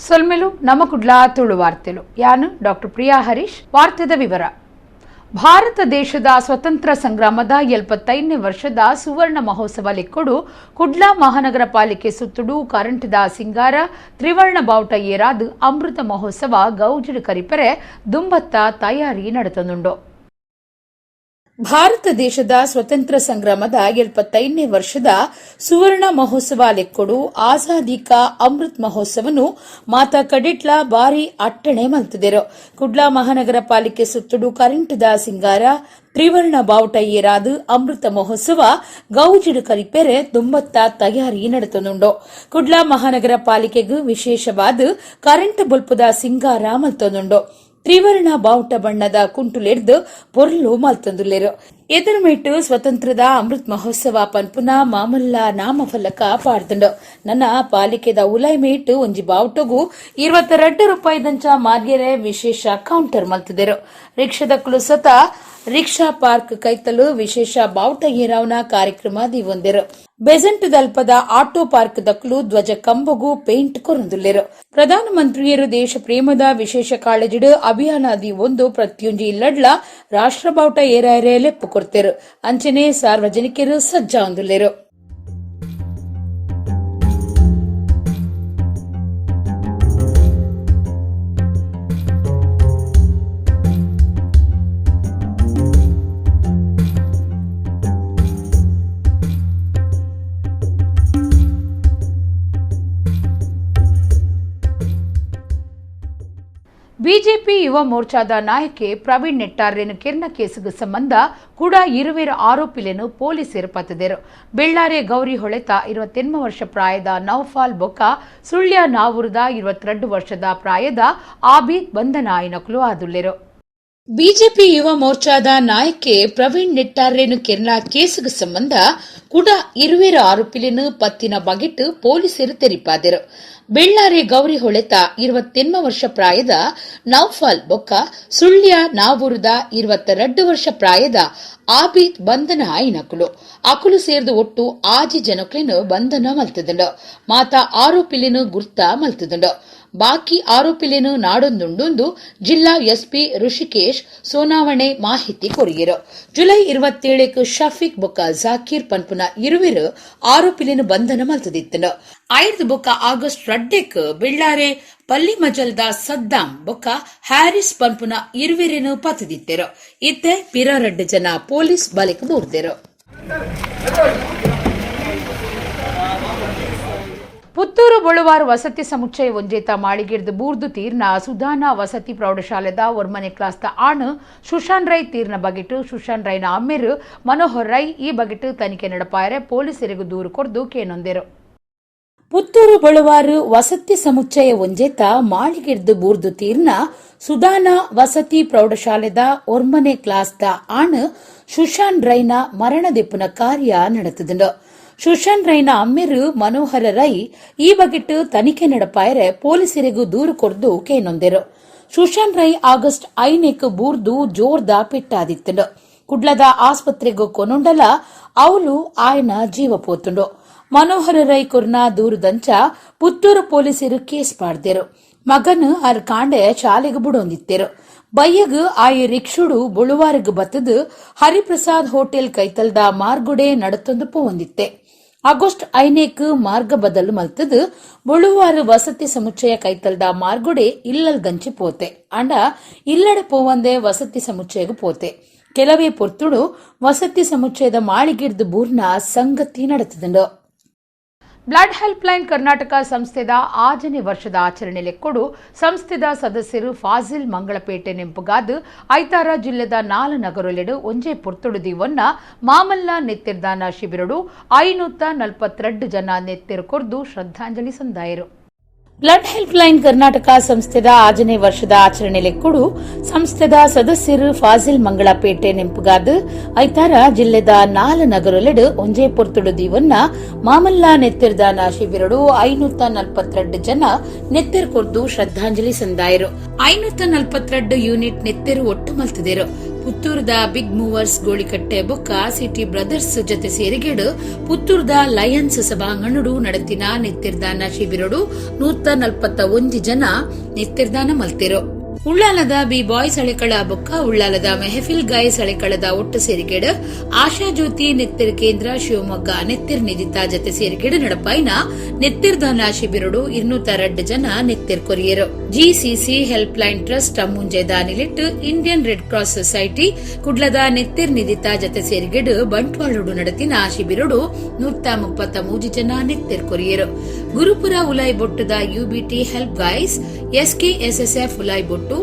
ಸೊಲ್ಮೆಲು ನಮ ಕುಡ್ಲ ತುಳು ವಾರ್ತೆಲು. ಯಾನು ಡಾಕ್ಟರ್ ಪ್ರಿಯಾ ಹರೀಶ್. ವಾರ್ತೆದ ವಿವರ. ಭಾರತ ದೇಶದ ಸ್ವತಂತ್ರ ಸಂಗ್ರಾಮದ 75ನೇ ವರ್ಷದ ಸುವರ್ಣ ಮಹೋತ್ಸವ ಲೆಕ್ಕೊಡು ಕುಡ್ಲ ಮಹಾನಗರ ಪಾಲಿಕೆ ಸುತ್ತುಡು ಕರಂಟದ ಸಿಂಗಾರ ತ್ರಿವರ್ಣ ಬಾವುಟ ಏರಾದ್ ಅಮೃತ ಮಹೋತ್ಸವ ಗೌಜಿಡು ಕರಿಪೆರೆ ದುಂಬತ್ತ ತಯಾರಿ ನಡೆತನುಂಡು. ಭಾರತ ದೇಶದ ಸ್ವತಂತ್ರ ಸಂಗ್ರಾಮದ 75ನೇ ವರ್ಷದ ಸುವರ್ಣ ಮಹೋತ್ಸವ ಲೆಕ್ಕೊಡು ಆಜಾದಿ ಕಾ ಅಮೃತ್ ಮಹೋತ್ಸವನು ಮಾತಾ ಕಡಿಟ್ಲ ಬಾರಿ ಅಟ್ಟಣೆ ಮಲ್ತುದೆರು. ಕುಡ್ಲ ಮಹಾನಗರ ಪಾಲಿಕೆ ಸುತ್ತುಡು ಕರೆಂಟ್ದ ಸಿಂಗಾರ ತ್ರಿವರ್ಣ ಬಾವುಟ ಏರಾದ್ ಅಮೃತ ಮಹೋತ್ಸವ ಗೌಜಿಡು ಕರಿಪೆರೆ ದುಂಬತ್ತ ತಯಾರಿ ನಡೆತನುಂಡು. ಕುಡ್ಲ ಮಹಾನಗರ ಪಾಲಿಕೆಗ್ ವಿಶೇಷವಾದ ಕರೆಂಟ್ ಬೊಲ್ಪುದ ಸಿಂಗಾರ ಮಲ್ತೊಂದುಂಡು. ತ್ರಿವರ್ಣ ಬಾವುಟ ಬಣ್ಣದ ಕುಂಟುಲೆಡ್ದ್ ಪೊರ್ಲು ಮಲ್ತೊಂದುಲ್ಲೆರ್. ಎದುರುಮೇಟ್ ಸ್ವತಂತ್ರದ ಅಮೃತ್ ಮಹೋತ್ಸವ ಪನ್ಪುನ ಮಾಮಲ್ಲ ನಾಮಫಲಕ ಪಾಡ್ದುಂಡು. ನನ ಪಾಲಿಕೆದ ಉಲೈಮೇಟ್ ಒಂಜಿ ಬಾವುಟಗು 22 ರೂಪಾಯಿದಂಚ ಮಾರ್ಗೆರೆ ವಿಶೇಷ ಕೌಂಟರ್ ಮಲ್ತುದೆರ್. ರಿಕ್ಷಾದಕುಲು ಸತ ರಿಕ್ಷಾ ಪಾರ್ಕ್ ಕೈತಲು ವಿಶೇಷ ಬಾವುಟ ಏರಾವುನ ಕಾರ್ಯಕ್ರಮ ದೀವೊಂದೆರ್. ಬೆಸೆಂಟ್ ದಲ್ಪದ ಆಟೋ ಪಾರ್ಕ್ ದಕುಲು ಧ್ವಜ ಕಂಬಗು ಪೇಂಟ್ ಕೊರೊಂದುಲ್ಲೆರ್. ಪ್ರಧಾನಮಂತ್ರಿಯರು ದೇಶ ಪ್ರೇಮದ ವಿಶೇಷ ಕಾಳಜಿಡ್ ಅಭಿಯಾನ ದೀವೊಂದು ಪ್ರತಿಯೊಂಜಿ ಇಲ್ಲಡ್ಲ ರಾಷ್ಟ್ರ ಬಾವುಟ ಏರಾಯರೆ ಲೆಪ್ಪು ಕೊರ್ತೆರ್. ಅಂಚನೆ ಸಾರ್ವಜನಿಕರು ಸಜ್ಜಾವೊಂದುಲ್ಲೆರ್. ಬಿಜೆಪಿ ಯುವ ಮೋರ್ಚಾದ ನಾಯಕೆ ಪ್ರವೀಣ್ ನೆಟ್ಟಾರ್ರೆನ್ ಕೆರ್ನ ಕೇಸುಗು ಸಂಬಂಧ ಕೂಡ ಇರುವೆರು ಆರೋಪಿಲೆನು ಪೊಲೀಸರು ಪತ್ತುದೆರು. ಬೆಳ್ಳಾರೆ ಗೌರಿ ಹೊಳೆತ 28 ವರ್ಷ ಪ್ರಾಯದ ನೌಫಾಲ್ ಬೊಕ್ಕ ಸುಳ್ಯ ನಾವೂರದ 22 ವರ್ಷದ ಪ್ರಾಯದ ಆಬೀದ್ ಬಂಧನ ಆಯಿನಕುಲು ಆದುಲ್ಲೆರು. ಬಿಜೆಪಿ ಯುವ ಮೋರ್ಚಾದ ನಾಯಕೆ ಪ್ರವೀಣ್ ನೆಟ್ಟಾರ್ರೆನ್ ಕೆರ್ನ ಕೇಸುಗು ಸಂಬಂಧ ಕೂಡ ಇರುವೆರು ಆರೋಪಿಲೆನು ಪತ್ತಿನ ಬಗೆಟ್ ಪೊಲೀಸರು ತೆರಿಪಾದೆರು. ಬೆಳ್ಳಾರೆ ಗೌರಿ ಹೊಳೆತ 28 ವರ್ಷ ಪ್ರಾಯದ ನೌಫಾಲ್ ಬೊಕ್ಕ ಸುಳ್ಯ ನಾವೂರದ 22 ವರ್ಷ ಪ್ರಾಯದ ಆಬೀದ್ ಬಂಧನ ಆಯಿನಕುಲು. ಅಕುಲು ಸೇರ್ದು ಒಟ್ಟು 6 ಜನಕ್ಲೆನ್ ಬಂಧನ ಮಲ್ತುದುಂಡು. ಮಾತಾ ಆರೋಪಿಲೆನ್ ಗುರ್ತ ಮಲ್ತುದುಂಡು. ಬಾಕಿ ಆರೋಪಿಲೆನ್ ನಾಡೊಂದುಂಡುಂದು ಜಿಲ್ಲಾ ಎಸ್ಪಿ ಋಷಿಕೇಶ್ ಸೋನಾವಣೆ ಮಾಹಿತಿ ಕೊರಿಯೆರು. ಜುಲೈ 27 ಶಫೀಕ್ ಬೊಕ್ಕ ಜಾಕೀರ್ ಪನ್ಪುನ ಇರುವೆರು ಆರೋಪಿಲೆನ್ ಬಂಧನ ಮಲ್ತುದಿತ್ತುಂಡು. ಐರ್ದ್ ಬೊಕ್ಕ ಆಗಸ್ಟ್ 2 ಬೆಳ್ಳಾರೆ ಪಲ್ಲಿಮಜಲ್ದ ಸದ್ದಾಂ ಬೊಕ್ಕ ಹ್ಯಾರಿಸ್ ಪನ್ಪುನ ಇರುವೆರೆನ್ ಪತ್ತುದಿತ್ತೆರು. ಇತ್ತೆ ಪಿರ 2 ಜನ ಪೊಲೀಸ್ ಬಲೆಕ್ ಬೂರ್ದೆರು. ಪುತ್ತೂರು ಬೊಳುವಾರು ವಸತಿ ಸಮುಚ್ಚಯ ಒಂಜೇತ ಮಾಳಿಗೆಡ್ದು ಬೂರ್ದು ತೀರ್ನ ಸುಧಾನ ವಸತಿ ಪ್ರೌಢಶಾಲೆದ ಒರ್ಮನೆ ಕ್ಲಾಸ್ದ ಆಣ್ ಸುಶಾನ್ ರೈ ತೀರ್ನ ಬಗೆಟ್ ಸುಶಾನ್ ರೈನ ಅಮ್ಮೆರು ಮನೋಹರ್ ರೈ ಈ ಬಗೆಟ್ ತನಿಖೆ ನಡಪಾಯರೆ ಪೊಲೀಸರಿಗೂ ದೂರು ಕೊರ್ದು ಕೇನೊಂದೆರು. ಪುತ್ತೂರು ಬೊಳುವಾರು ವಸತಿ ಸಮುಚ್ಚಯ ಒಂಜೇತ ಮಾಳಿಗೆಡ್ದು ಬೂರ್ದು ತೀರ್ನ ಸುಧಾನ ವಸತಿ ಪ್ರೌಢಶಾಲೆದ ಒರ್ಮನೆ ಕ್ಲಾಸ್ದ ಆಣ್ ಸುಶಾನ್ ರೈನ ಮರಣದೆಪ್ಪುನ ಕಾರ್ಯ ನಡೆತದುಂಡು. ಸುಶಾನ್ ರೈನ ಅಮ್ಮೆರು ಮನೋಹರ ರೈ ಈ ಬಗೆಟ್ ತನಿಖೆ ನಡಪಾಯರೆ ಪೊಲೀಸರಿಗೂ ದೂರು ಕೊರ್ದು ಕೇನೊಂದೆರು. ಸುಶಾನ್ ರೈ ಆಗಸ್ಟ್ 5 ಬೂರ್ದು ಜೋರ್ದ ಪೆಟ್ಟಾದಿತ್ತುಂಡು. ಕುಡ್ಲದ ಆಸ್ಪತ್ರೆಗೂ ಕೊನೊಂಡಲ ಅವಲು ಆಯನ ಜೀವ ಪೋತುಂಡು. ಮನೋಹರ ರೈ ಕೊರ್ನ ದೂರುದಂಚ ಪುತ್ತೂರು ಪೊಲೀಸರು ಕೇಸ್ ಪಾಡ್ದೆರು. ಮಗನ್ ಆರ್ ಕಾಂಡೆ ಶಾಲೆಗೆ ಬುಡೊಂದಿತ್ತೆರು. ಬಯ್ಯಗ್ ಆಯೆ ರಿಕ್ಷುಡು ಬೊಳುವಾರಿಗೆ ಬತ್ತದು ಹರಿಪ್ರಸಾದ್ ಹೋಟೆಲ್ ಕೈತಲ್ದ ಮಾರ್ಗುಡೆ ನಡತೊಂದು ಪೋವೊಂದಿತ್ತೆ. ಆಗಸ್ಟ್ 5 ಮಾರ್ಗ ಬದಲು ಮಲ್ತದು ಬೊಳುವಾರು ವಸತಿ ಸಮುಚ್ಚಯ ಕೈತಲ್ದ ಮಾರ್ಗುಡೆ ಇಲ್ಲಲ್ ದಂಚಿ ಪೋತೆ. ಅಂಡ ಇಲ್ಲಡೆ ಪೋವಂದೆ ವಸತಿ ಸಮುಚ್ಚಯಗ್ ಪೋತೆ. ಕೆಲವೇ ಪೊರ್ತುಡು ವಸತಿ ಸಮುಚ್ಚಯದ ಮಾಳಿಗೆಡ್ದು ಬೂರ್ನ ಸಂಗತಿ ನಡೆತದುಂಡು. Blood help line Karnataka ಸಂಸ್ಥೆದ 6ನೇ ವರ್ಷದ ಆಚರಣೆ ಲೆಕ್ಕೊಡು ಸಂಸ್ಥೆದ ಸದಸ್ಯರು ಫಾಜಿಲ್ ಮಂಗಳಪೇಟೆ ನೆಂಪುಗಾದ್ ಐತಾರ ಜಿಲ್ಲೆದ 4 ನಗರೊಲೆಡು ಒಂಜೇ ಪೊರ್ತುಡು ದಿವೊನ್ನ ಮಾಮಲ್ಲ ನೆತ್ತೆರ್ದಾನ ಶಿಬಿರಡು 542 ಜನ ನೆತ್ತೆರು ಕೊರ್ದು ಶ್ರದ್ಧಾಂಜಲಿ ಸಂದಾಯರು. Blood help line Karnataka ಸಂಸ್ಥೆದ 6ನೇ ವರ್ಷದ ಆಚರಣೆ ಲೆಕ್ಕೊಡು ಸಂಸ್ಥೆದ ಸದಸ್ಯರು ಫಾಜಿಲ್ ಮಂಗಳಪೇಟೆ ನೆಂಪುಗಾದ್ ಐತಾರ ಜಿಲ್ಲೆದ 4 ನಗರೊಲೆಡು ಒಂಜೇ ಪೊರ್ತುಡು ದಿವೊನ್ನ ಮಾಮಲ್ಲ ನೆತ್ತೆರ್ದಾನ ಶಿಬಿರಡು 542 ಜನ ನೆತ್ತೆರ್ ಕೊರ್ದು ಶ್ರದ್ಧಾಂಜಲಿ ಸಂದಾಯರು. 542 ಯೂನಿಟ್ ನೆತ್ತೆರು ಒಟ್ಟು ಮಲ್ತುದೆರು. ಪುತ್ತೂರುದ ಬಿಗ್ ಮೂವರ್ಸ್ ಗೋಳಿಕಟ್ಟೆ ಬೊಕ್ಕ ಸಿಟಿ ಬ್ರದರ್ಸ್ ಜತೆ ಸೇರಿಗೆಡು ಪುತ್ತೂರುದ ಲಯನ್ಸ್ ಸಭಾಂಗಣಡು ನಡತಿನ ನೆತ್ತಿರ್ದಾನ ಶಿಬಿರಡು 141 ಜನ ನೆತ್ತಿರ್ದಾನ ಮಲ್ತೆರು. ಉಳ್ಳಾಲದ ಬಿ ಬಾಯ್ ಸಳೆಕಳ ಬೊಕ್ಕ ಉಳ್ಳಾಲದ ಮೆಹಫಿಲ್ ಗಾಯ್ ಸಳೆಕಳದ ಒಟ್ಟು ಸೇರಿಗೆಡು ಆಶಾ ಜ್ಯೋತಿ ನೆತ್ತಿರ್ ಕೇಂದ್ರ ಶಿವಮೊಗ್ಗ ನೆತ್ತಿರ್ ನಿಧಿತ ಜತೆ ಸೇರಿಗೆಡು ನಡಪಾಯಿನ ನೆತ್ತಿರ್ದಾನ ಶಿಬಿರಡು 202 ಜನ ನೆತ್ತಿರ್ ಕೊರಿಯರು. ಜಿಸಿಸಿ ಹೆಲ್ಪ್ ಲೈನ್ ಟ್ರಸ್ಟ್ ಅಮ್ಮುಂಜೆದ ನಿಲಿಟ್ ಇಂಡಿಯನ್ ರೆಡ್ ಕ್ರಾಸ್ ಸೊಸೈಟಿ ಕುಡ್ಲದ ನೆತ್ತಿರ್ ನಿಧಿತ ಜತೆ ಸೇರಿಗೆಡು ಬಂಟ್ವಾಳಡು ನಡತಿನ ಶಿಬಿರಡು 133 ಜನ ನೆತ್ತಿರ್ ಕೊರಿಯರು. ಗುರುಪುರ ಉಲಾಯ್ ಬೊಟ್ಟದ UBT help guys, SKSSF Ulai Bottu,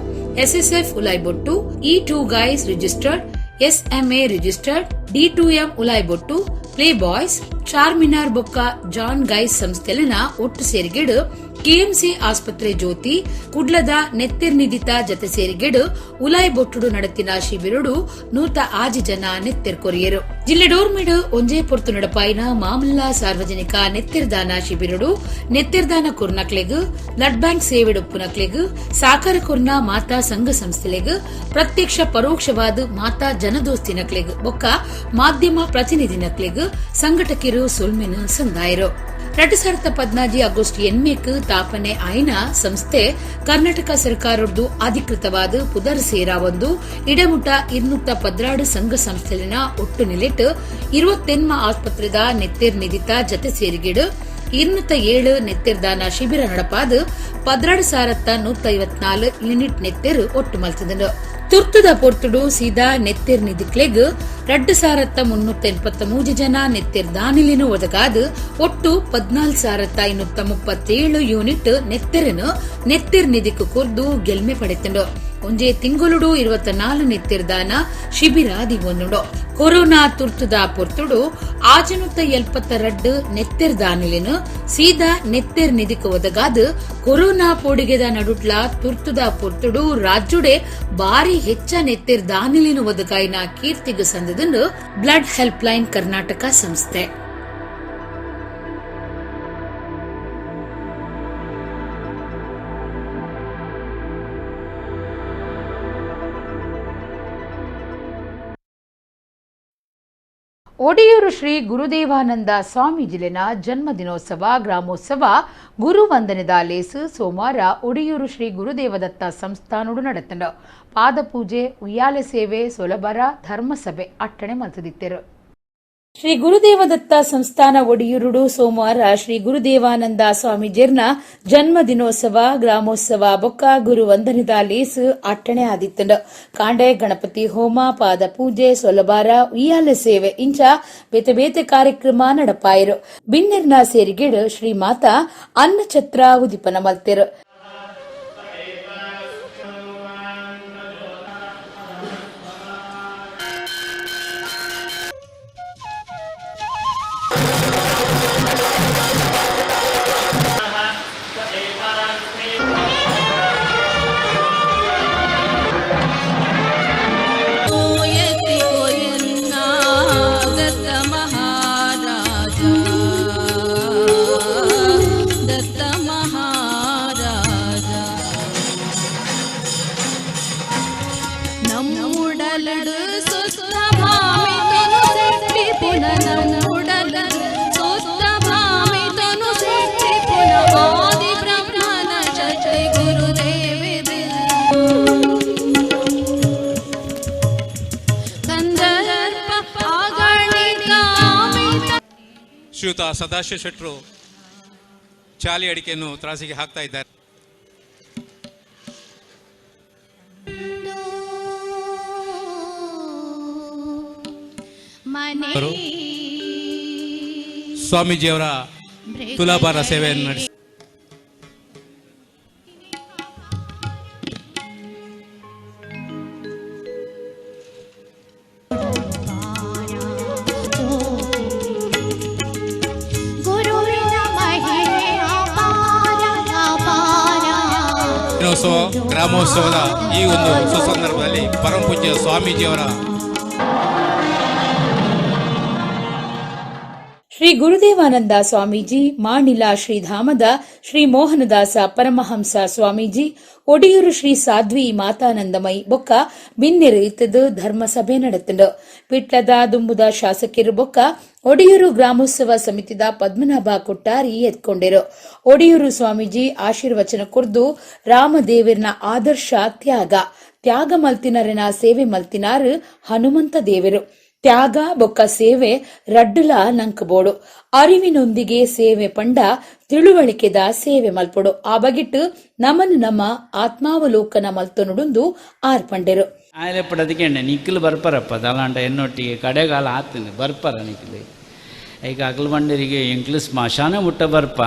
SSF Ulai Bottu, E2 guys registered, SMA registered, D2M Ulai Bottu, play boys, Charminar ಬೊಕ್ಕ ಜಾನ್ ಗೈಸ್ ಸಂಸ್ಥೆಲಿನ ಒಟ್ಟು ಸೇರಿಗೆಡು ಕೆಎಂಸಿ ಆಸ್ಪತ್ರೆ ಜ್ಯೋತಿ ಕುಡ್ಲದ ನೆತ್ತಿರ್ ನಿಧಿತ ಜತೆ ಸೇರಿಗೆಡು ಉಲಾಯ್ ಬೊಟ್ಟುಡು ನಡತಿನ ಶಿಬಿರುಡು 106 ಜನ ನೆತ್ತಿರ್ ಕೊರಿಯರು. ಜಿಲ್ಲೆ ಡೋರ್ಮಿಡು ಒಂಜೇ ಪೊರ್ತು ನಡಪಾಯಿನ ಮಾಮಲ್ಲ ಸಾರ್ವಜನಿಕ ನೆತ್ತಿರ್ದಾನ ಶಿಬಿರುಡು ನೆತ್ತಿರ್ದಾನ ಕೊರ್ನಕ್ಲೆಗ್, ಬ್ಲಡ್ ಬ್ಯಾಂಕ್ ಸೇವೆಡುಪ್ಪುನಕ್ಲೆಗ್, ಸಾಕಾರ ಕೊರ್ನ ಮಾತಾ ಸಂಘ ಸಂಸ್ಥೆಲೆಗ್, ಪ್ರತ್ಯಕ್ಷ ಪರೋಕ್ಷವಾದ ಮಾತಾ ಜನದೋಸ್ತಿನಕ್ಲೆಗ್ ಬೊಕ್ಕ ಮಾಧ್ಯಮ ಪ್ರತಿನಿಧಿನಕ್ಲೆಗ್ ಸಂಘಟಕಿರು ಸೊಲ್ಮೆನು ಸಂದಾಯರು. 2014 ಆಗಸ್ಟ್ 8 ತಾಪನೆ ಆಯ್ನ ಸಂಸ್ಥೆ ಕರ್ನಾಟಕ ಸರ್ಕಾರದ್ದು ಅಧಿಕೃತವಾದ ಪುದರ್ ಸೇರಾ ಒಂದು ಇಡಮುಟ 212 ಸಂಘ ಸಂಸ್ಥೆಲಿನ ಒಟ್ಟು ನಿಲೆಟ್ 28 ಆಸ್ಪತ್ರೆದ ನೆತ್ತಿರ್ ನಿಧಿತ ಜತೆ ಸೇರಿಗೆಡು 207 ನೆತ್ತಿರ್ದಾನ ಶಿಬಿರ ನಡಪಾದ 16,154 ಯೂನಿಟ್ ನೆತ್ತಿರ್ ಒಟ್ಟು ಮಲ್ತದನು. ತುರ್ತುದ ಪೊರ್ತುಡು ಸೀದಾ ನೆತ್ತಿರ್ ನಿಧಿಕ್ಲೆಗ್ 2,383 ಜನ ನೆತ್ತಿರ್ ದಾನಿಲಿನ ಒದಗಾದ ಒಟ್ಟು 14,537 ಯೂನಿಟ್ ನೆತ್ತಿರನು ನೆತ್ತಿರ್ ನಿಧಿಕ್ ಕೊರ್ದು ಗೆಲ್ಮೆ ಪಡೆತಂಡು. ಒಂಜೆ ತಿಂಗೊಲುಡು 24 ನೆತ್ತಿರ್ದಾನ ಶಿಬಿರ ದಿವೊಂದುಂಡು. ಕೊರೋನಾ ತುರ್ತುದ ಪೊರ್ತುಡು 672 ನೆತ್ತಿರ್ ದಾನಿಲಿನ ಸೀದಾ ನೆತ್ತಿರ್ ನಿಧಿಕ್ ಒದಗಾದ ಕೊರೋನಾ ಪೋಡಿಗೆದ ನಡುಟ್ಲ ತುರ್ತುದ ಪೊರ್ತುಡು ರಾಜ್ಯುಡೆ ಬಾರಿ ಹೆಚ್ಚ ನೆತ್ತಿರ್ ದಾನಿಲಿನ ಒದಗಾಯಿನ ಕೀರ್ತಿಗು ಸಂದದನ್ನು ಬ್ಲಡ್ ಹೆಲ್ಪ್ ಲೈನ್ ಕರ್ನಾಟಕ ಸಂಸ್ಥೆ. ಒಡಿಯೂರು ಶ್ರೀ ಗುರುದೇವಾನಂದ ಸ್ವಾಮೀಜಿಲಿನ ಜನ್ಮದಿನೋತ್ಸವ ಗ್ರಾಮೋತ್ಸವ ಗುರುವಂದನೆದ ಲೇಸು ಸೋಮವಾರ ಒಡಿಯೂರು ಶ್ರೀ ಗುರುದೇವದತ್ತ ಸಂಸ್ಥಾನೋಡು ನಡೆತಂಡು. ಪಾದಪೂಜೆ, ಉಯ್ಯಾಲೆ ಸೇವೆ, ಸೊಲಬರ ಧರ್ಮಸಭೆ ಅಟ್ಟಣೆ ಮಲ್ತದಿತ್ತೆರು. ಶ್ರೀ ಗುರುದೇವದತ್ತ ಸಂಸ್ಥಾನ ಒಡಿಯೂರುಡು ಸೋಮವಾರ ಶ್ರೀ ಗುರುದೇವಾನಂದ ಸ್ವಾಮೀಜಿರ್ನ ಜನ್ಮದಿನೋತ್ಸವ ಗ್ರಾಮೋತ್ಸವ ಬೊಕ್ಕ ಗುರುವಂದನೆದ ಲೇಸು ಅಟ್ಟಣೆ ಆದಿತ್ತಂಡು. ಕಾಂಡೆ ಗಣಪತಿ ಹೋಮ, ಪಾದ ಪೂಜೆ, ಸೊಲಬಾರ, ಉಯ್ಯಾಲೆ ಸೇವೆ ಇಂಚ ಬೇತೆ ಬೇತೆ ಕಾರ್ಯಕ್ರಮ ನಡಪಾಯರು. ಬಿನ್ನೆರ್ನ ಸೇರಿಗೆಡು ಶ್ರೀ ಮಾತಾ ಅನ್ನಛತ್ರ ಉದಿಪನ ಮಲ್ತೆರು. ಶ್ರೀಯುತ ಸದಾಶಿವ ಶೆಟ್ಟರು ಚಾಲಿ ಅಡಿಕೆಯನ್ನು ತ್ರಾಸಿಗೆ ಹಾಕ್ತಾ ಇದ್ದಾರೆ. ಸ್ವಾಮೀಜಿಯವರ ತುಲಾಭಾರ ಸೇವೆಯನ್ನು ನಡೆಸಿ ಗ್ರಾಮೋತ್ಸವದ ಈ ಒಂದು ಸುಸಂದರ್ಭದಲ್ಲಿ ಪರಮಪೂಜ್ಯ ಸ್ವಾಮೀಜಿಯವರ Shri Shri Gurudevananda Swamiji, Manila ಶ್ರೀಧಾಮದ Shri Mohandas Paramahansa Swamiji, Odiyoor Shri Sadhvi Matanandamayi ಬೊಕ್ಕ ಬಿನ್ನೆರು ಇತ್ತದು ಧರ್ಮಸಭೆ ನಡೆತಂಡು. ಪಿಟ್ಲದ ದುಂಬುದ ಶಾಸಕರು ಬೊಕ್ಕ ಒಡಿಯೂರು ಗ್ರಾಮೋತ್ಸವ ಸಮಿತಿದ ಪದ್ಮನಾಭ ಕೊಟ್ಟಾರಿ ಎತ್ಕೊಂಡಿರು. ಒಡಿಯೂರು ಸ್ವಾಮೀಜಿ ಆಶೀರ್ವಚನ ಕೊರ್ದು, ರಾಮದೇವಿರ್ನ ಆದರ್ಶ ತ್ಯಾಗ, ತ್ಯಾಗ ಮಲ್ತಿನರೆನ ಸೇವೆ ಮಲ್ತಿನಾರು ಹನುಮಂತ ದೇವರು. ತ್ಯಾಗ ಬೊಕ್ಕ ಸೇವೆ ರಡ್ಡುಲ ನಂಕಬೋಡು. ಅರಿವಿನೊಂದಿಗೆ ಸೇವೆ ಪಂಡ ತಿಳುವಳಿಕೆದ ಸೇವೆ ಮಲ್ಪೊಡು. ಆ ಬಗಿಟ್ಟು ನಮನ್ ನಮ್ಮ ಆತ್ಮಾವಲೋಕನ ಮಲ್ತೊನುಡುಂದು ಆರ್ಪಂಡೆರು. ಆಯ್ಲೆಪ್ಪಡದಕ್ಕೆ ಎಣ್ಣೆ ನಿಕ್ಲು ಬರ್ಪರಪ್ಪ ದಲಾಂಡ ಎನ್ನೊಟ್ಟಿಗೆ ಕಡೆಗಾಲ ಆತನು ಬರ್ಪರ ನಿಕ್ಲು. ಈಗ ಅಗಲು ಬಂಡರಿಗೆ ಎಂಕ್ಲು ಸ್ಮಶಾನ ಮುಟ್ಟ ಬರ್ಪ,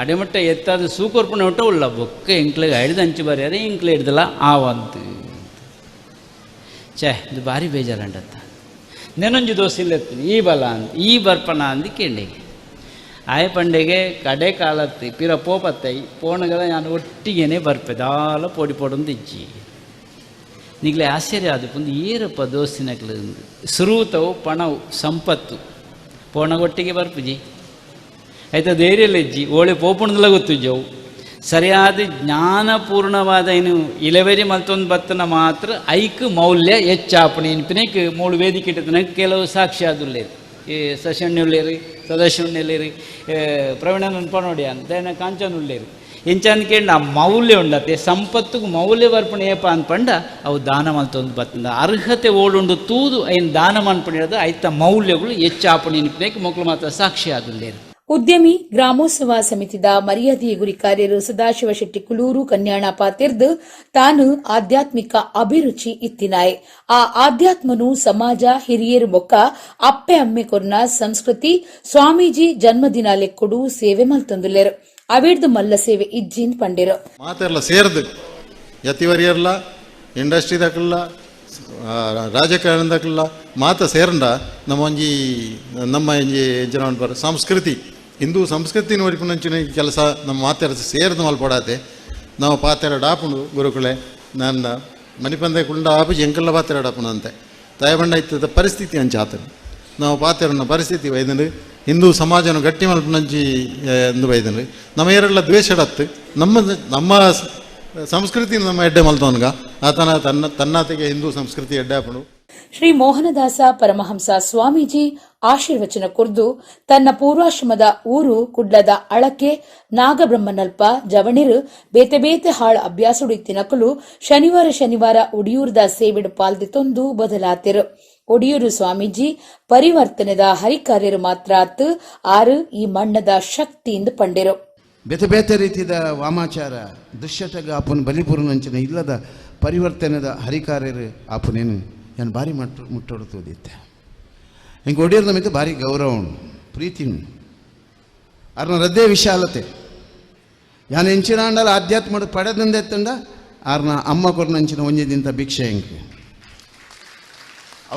ಅಡೆ ಮುಟ್ಟ ಎತ್ತಾದ ಸೂಕೊರ್ಪುಣ ಮುಟ್ಟ ಉಳ್ಳ ಬೊಕ್ಕ ಎಂಕ್ಲಿಗೆ ಐಡ್ದು ಅಂಚು ಬರ್ಯಾರ, ಎಂಕ್ಲು ಹಿಡ್ದಲ್ಲ ಆವಂತು. ಛೇ, ಇದು ಭಾರಿ ಬೇಜಾರಂಡತ್ತ. ನೆನೊಂಜಿ ದೋಸೆ ಇಲ್ಲೆತ್ತೀನಿ ಈ ಬಲ ಅಂದ್ ಈ ಬರ್ಪಣ ಅಂದು ಕೇಂಡಿಗೆ ಆಯ ಪಂಡೆಗೆ ಕಡೆ ಕಾಲತ್ತಿ ಪಿರ ಪೋಪತ್ತೈ ಪೋಣಗಲ ನಾನು ಒಟ್ಟಿಗೆನೆ ಬರ್ಪೆ, ದಾಲ ಪೊಡಿ ಪೊಡೊಂದು ಇಜ್ಜಿ. ನಿಗ್ಲೆ ಆಶ್ಚರ್ಯ ಅದು ಪುಂದು ಏರಪ್ಪ ದೋಸ್ತಿನಕ್ಲು ಸುರೂತವು ಪಣವು ಸಂಪತ್ತು ಪೋಣಗೊಟ್ಟಿಗೆ ಬರ್ಪುಜಿ ಆಯ್ತಾ, ಧೈರ್ಯ ಇಜ್ಜಿ ಓಳೆ ಪೋಪುಣದಲ್ಲ ಗೊತ್ತುಜ್ಜವು. ಸರಿಯಾದ ಜ್ಞಾನಪೂರ್ಣವಾದ ಏನು ಇಲೆವರಿ ಮಲ್ತೊಂದು ಬತ್ತನ ಮಾತ್ರ ಐಕ್ ಮೌಲ್ಯ ಹೆಚ್ಚಾಪಣಿ ಇನ್ಪಿನಕ್ ಮೂಳು ವೇದಿಕೆ ಇಟ್ಟತನಕ್ ಕೆಲವು ಸಾಕ್ಷಿ ಆದುಲ್ಲೇರು. ಈ ಸಶಣ್ಯುಳ್ಳೇರಿ, ಸದಾಶಿವಣ್ಣೇರಿ, ಪ್ರವೀಣನ ಪನೋಡಿ ಅಂತ ಕಾಂಚನ್ ಉಳ್ಳೇರಿ. ಎಂಚಾನ್ ಕೇಂದ್ರ ಆ ಮೌಲ್ಯ ಉಂಡತೆ ಸಂಪತ್ತುಗು ಮೌಲ್ಯ ಬರ್ಪಣೆ ಏಪ ಅನ್ಪಂಡ ಅವು ದಾನ ಮಲ್ತೊಂದು ಬತ್ತಂದ ಅರ್ಹತೆ ಓಡುಂಡು ತೂದು ಐನ್ ದಾನ ಮನ್ಪಣಿರೋದು ಐತ ಮೌಲ್ಯಗಳು ಹೆಚ್ಚಾಪಣಿ ಇನ್ಪಿನಕ್ ಮೊಕ್ಲು ಮಾತ್ರ ಸಾಕ್ಷಿ ಆದುಲ್ಲೇರು. ಉದ್ಯಮಿ ಗ್ರಾಮೋತ್ಸವ ಸಮಿತಿದ ಮರ್ಯಾದೆಯ ಗುರಿಕಾರ್ಯರು ಸದಾಶಿವ ಶೆಟ್ಟಿ ಕುಲೂರು ಕನ್ಯಾಣ ಪಾತಿರ್ದು, ತಾನು ಆಧ್ಯಾತ್ಮಿಕ ಅಭಿರುಚಿ ಇತ್ತಿನಾಯ್. ಆ ಆಧ್ಯಾತ್ಮನು ಸಮಾಜ, ಹಿರಿಯರು ಬೊಕ್ಕ ಅಪ್ಪೆ ಅಮ್ಮೆ ಕೊರ್ನ ಸಂಸ್ಕೃತಿ, ಸ್ವಾಮೀಜಿ ಜನ್ಮದಿನ ಲೆಕ್ಕೊಡು ಸೇವೆ ಮಲ್ತೊಂದುಲ್ಲೆರು. ಅವಿಡ್ದು ಮಲ್ಲ ಸೇವೆ ಇಜ್ಜಿನ್ ಪಂಡಿರು. ಮಾತೆಲ್ಲ ಸೇರ್ದು ಯತಿವರಿಯರ್ಲ, ಇಂಡಸ್ಟ್ರಿದಕ್ಲ, ರಾಜಕಾರಣದಕ್ಲ ಮಾತ ಸೇರಂಡ ನಮ್ಮ ಒಂಜಿ ನಮ್ಮ ಒಂಜಿ ಎಂಚಿನ ಪನ್ಪರ್ ಸಂಸ್ಕೃತಿ, ಹಿಂದೂ ಸಂಸ್ಕೃತಿನ ಒರಿಪುನಂಚಿನ ಕೆಲಸ ನಮ್ಮ ಮಾತೆರ ಸೇರ್ದು ಮಲ್ಪೊಡಾತೆ. ನಾವು ಪಾತೆರ ಡಾಪುಂಡು ಗುರುಕುಲೆ, ನನ್ನ ಮನಿಪಂದೆ ಕುಂಡ ಆಪುಜಿ, ಎಂಕಲ್ಲ ಪಾತೆರ ಡಾಪುಂಡು ಅಂತೆ ತಾಯಬಂಡ ಇತ್ತದ ಪರಿಸ್ಥಿತಿ ಅಂಚ ಆತನು. ನಾವು ಪಾತೆರನ ಪರಿಸ್ಥಿತಿ ಬೈದಂಡು ಹಿಂದೂ ಸಮಾಜನ ಗಟ್ಟಿ ಮಲ್ಪುನಂಚಿ ಎಂದು ಬೈದಂಡು. ನಮ್ಮ ಏರೆಲ್ಲ ದ್ವೇಷಡತ್ತು ನಮ್ಮ ನಮ್ಮ ಸಂಸ್ಕೃತಿ ನಮ್ಮ ಎಡ್ಡೆ ಮಲ್ತವನ್ಗ ಆತನ ತನ್ನ ತನ್ನಾತೆಗೆ ಹಿಂದೂ ಸಂಸ್ಕೃತಿ ಎಡ್ಡೆ ಆಪುಂಡು. ಶ್ರೀ ಮೋಹನದಾಸ ಪರಮಹಂಸ ಸ್ವಾಮೀಜಿ ಆಶೀರ್ವಚನ ಕೊರ್ದು, ತನ್ನ ಪೂರ್ವಾಶ್ರಮದ ಊರು ಕುಡ್ಲದ ಅಳಕೆ ನಾಗಬ್ರಹ್ಮನಲ್ಪ ಜವಣಿರು ಬೇತೆ ಬೇತೆ ಹಾಳ್ ಅಭ್ಯಾಸುಡು ಇತ್ತಿನಕುಲು ಶನಿವಾರ ಶನಿವಾರ ಒಡಿಯೂರ್ದ ಸೇವಿಡು ಪಾಲ್ದಿ ತೊಂದು ಬದಲಾತಿರು. ಒಡಿಯೂರು ಸ್ವಾಮೀಜಿ ಪರಿವರ್ತನೆದ ಹರಿಕಾರ್ಯರು ಮಾತ್ರ ಆತ್, ಆರು ಈ ಮಣ್ಣದ ಶಕ್ತಿಯಿಂದ ಪಂಡಿರು. ಬೇತೆ ಬೇತೆ ರೀತಿದ ವಾಮಾಚಾರ ದುಶ್ಚಟಗ ಆಪುನ ಬಲಿಪೂರ್ಣಂಚಿನ ಇಲ್ಲದ ಪರಿವರ್ತನೆದ ಹರಿಕಾರ್ಯರು ಆಪುನೇನು ಏನು ಭಾರಿ ಮಟ್ಟು ಮುಟ್ಟೊಡ್ತೋದಿತ್ತೆ. ಹಿಂಗೆ ಒಡಿಯರ್ನ ಮಿತ್ತ ಭಾರಿ ಗೌರವ ಉಂಡು, ಪ್ರೀತಿ ಉಂಡು. ಅರ್ನ ರದ್ದೇ ವಿಶಾಲತೆ ಯಾನ್ ಎಂಚಿನ ಅಂಡಲ ಆಧ್ಯಾತ್ಮ ಪಡೆದಂದೆತ್ತಂಡ ಆರ್ನ ಅಮ್ಮ ಕೊರ್ನಂಚಿನ ಒಂಜಿ ದಿಂತ ಭಿಕ್ಷೆ ಎಂಕ್